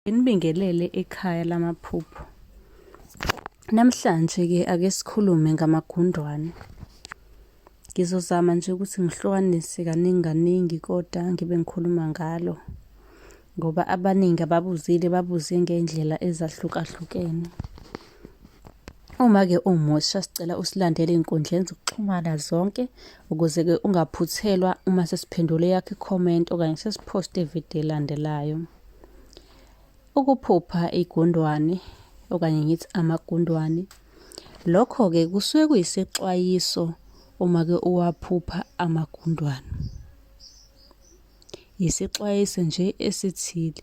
Nginibingelele ekhaya lamaphupho. Namhlanje-ke ake sikhulume ngamagundwane. Ngizozama nje ukuthi ngihlukanise kaningi kaningi kodwa ngibe ngikhuluma ngalo ngoba abaningi ababuzile babuze ngey'ndlela ezahlukahlukene. Uma-ke umusha sicela usilandele ey'nkundleni zokuxhumana zonke ukuze-ke ungaphuthelwa uma sesiphendule eyakho i-comment okanye sesiphoste ividiyo elandelayo. Ukuphupha igundwane okanye ngithi amagundwane, lokho-ke kusuke kuyisexwayiso uma-ke uwaphupha amagundwane. Yisexwayiso nje esithile.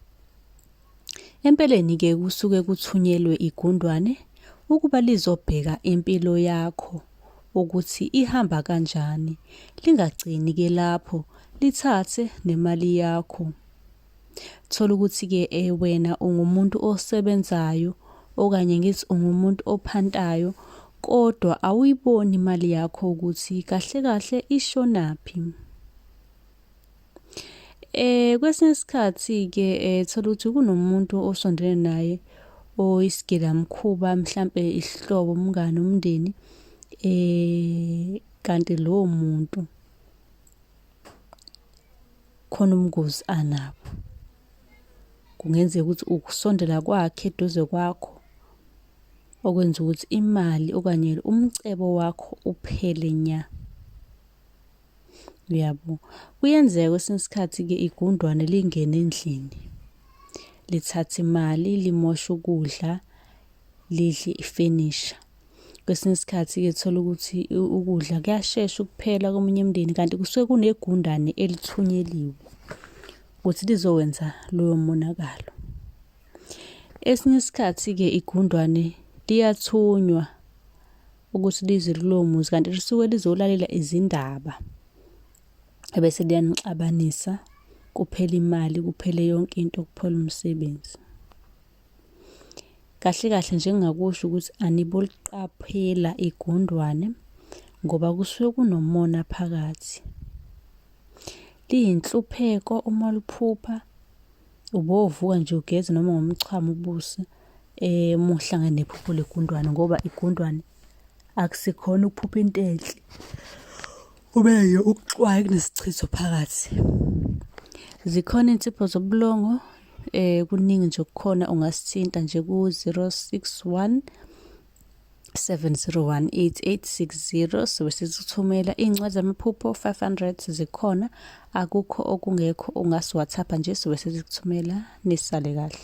Empeleni-ke kusuke kuthunyelwe igundwane ukuba lizobheka impilo yakho ukuthi ihamba kanjani, lingagcini-ke lapho lithathe nemali yakho. Thola ukuthi-ke wena ungumuntu osebenzayo okanye ngithi ungumuntu ophantayo kodwa awuyiboni imali yakho ukuthi kahle kahle ishonaphi. Kwesinye isikhathi-ke thola ukuthi kunomuntu osondelene naye oyisigilamkhuba mhlampe isihlobo, umngani, umndeni kanti lowo muntu khona ubungozi anabo. Kungenzeka ukuthi ukusondela kwakhe eduze kwakho okwenza ukuthi imali okanye umcebo wakho uphele nya. Uyabo? Kuyenzeka kwesinye isikhathi-ke igundwane lingene endlini, lithathe imali, limoshe ukudla, lidle ifenisha. Kwesinye isikhathi-ke thola ukuthi ukudla kuyashesha ukuphela komunye umndeni kanti kusuke kunegundane elithunyeliwe ukuthi lizowenza loyo monakalo. Esinye isikhathi-ke igundwane liyathunywa ukuthi lize kulowo muzi kanti lisuke lizolalela izindaba ebese liyanixabanisa kuphela imali kuphele yonke into kuphela umsebenzi. Kahle kahle nje engingakusho ukuthi aniboliqaphela igundwane ngoba kusuke kunomona phakathi. Liyinhlupheko uma liphupha, ubovuka nje ugeze noma ngomchamo ubuse uma uhlangene nephupho legundwane ngoba igundwane akusikhona ukuphupha into enhle. Ubeke ukuxwaya kunesichitho phakathi. Zikhona iy'nsipho zobulongo kuningi nje okukhona ungasithinta nje ku-061 701 8860 sobe sikuthumela iy'ncwadi zamaphupho 500 zikhona akukho okungekho ungasi-WhatsApp nje sobe sikuthumela nisale kahle.